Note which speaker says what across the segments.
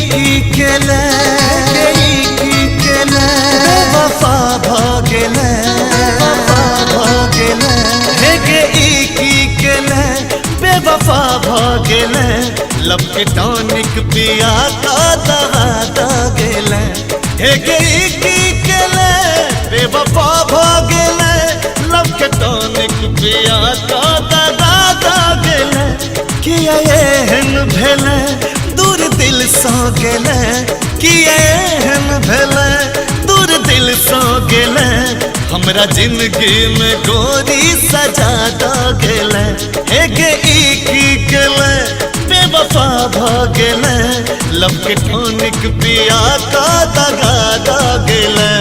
Speaker 1: की केले, हे गे ई की केले, बेवफा भ गेले, बेवफा भ गेले। हे गे ई की केले, बेवफा भ गेले, लब के टॉनिक पिया का दवा द गेले। हे गे ई की केले, बेवफा भ गेले, लब के टॉनिक पिया का दवा द गेले। किया एहन भेले दूर दिल सँ गेले, किया एहन भेले दूर दिल सँ गेले, हमरा जिंदगी में गोरी सजा द गेले। हे गे ई की केले, बेवफा भ गेले, लब के टॉनिक पिया का दगा द गेले।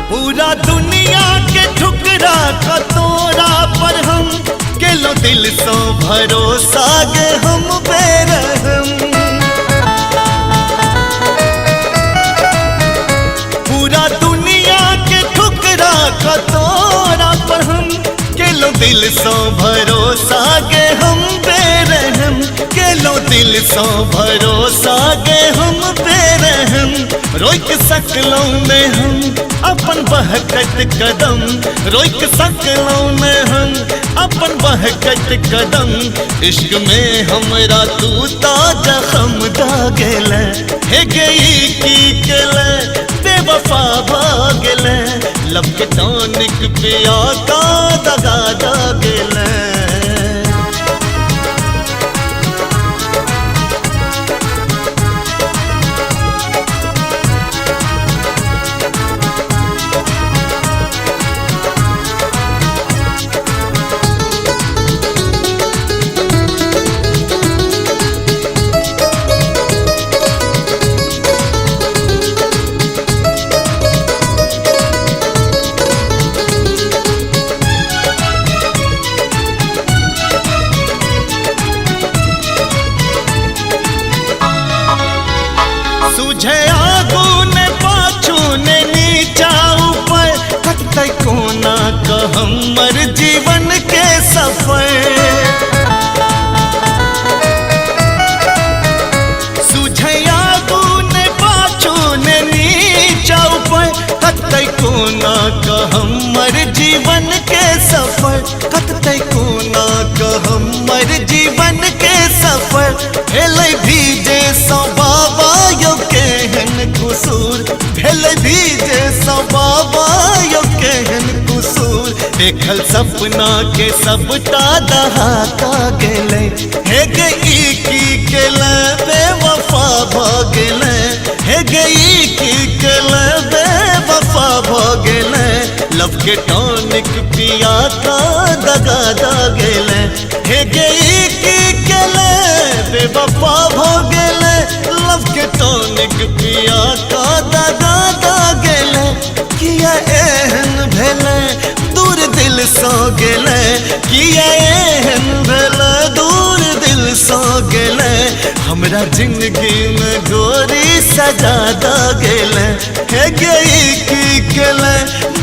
Speaker 1: पूरा दुनिया के ठुकरा का तोरा पर हम केलो दिल सो भरोसा गे हम बेरहम। पूरा दुनिया के ठुकरा का तोरा पर हम केलो दिल सो भरोसा गे हम बेरहम, केलो दिल सो भरोसा गे हम बेरहम। रोक सकलौं ने हम अपन बहकत कदम, रोक सकलौं ने हम अपन बहकत कदम, इश्क में हमरा तू ता जख्म द गेले। हे गे ई की केले, बेवफा भ गेले, लब के टॉनिक पिया का दगा द गेले। सुझे आगू ने पाछू ने नीचा ऊपर, कटतै कोना क हमर जीवन के सफर। सुझे आगू ने पाछू ने नीचा ऊपर, कटतै कोना क हमर जीवन के सफर, कटतै कोना क हमर जीवन के सफर। भेलै भीजे सौ बाबा यो केहन कसूर, भेलै भीजे सौ बाबा यो केहन कसूर, देखल सपना के सबटा दहाता गेले। हे गे ई की केले, बेवफा भ गेले, हे गे ई की केले, बेवफा भ गेले, लब के टॉनिक पिया का दगा द गेले। हे गे ई की केले, बेवफा भ गेले, लब के टॉनिक पिया का दगा द गेले। किया एहन भेले दूर दिल सँ गेले, किया एहन भेले दूर दिल सँ गेले, हमरा जिंदगी में गोरी सजा द गेले। हे गे ई की केले,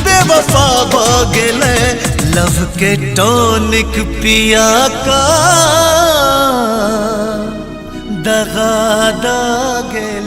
Speaker 1: बेवफा भ गेले, लव के टॉनिक पिया का दगा द गेले।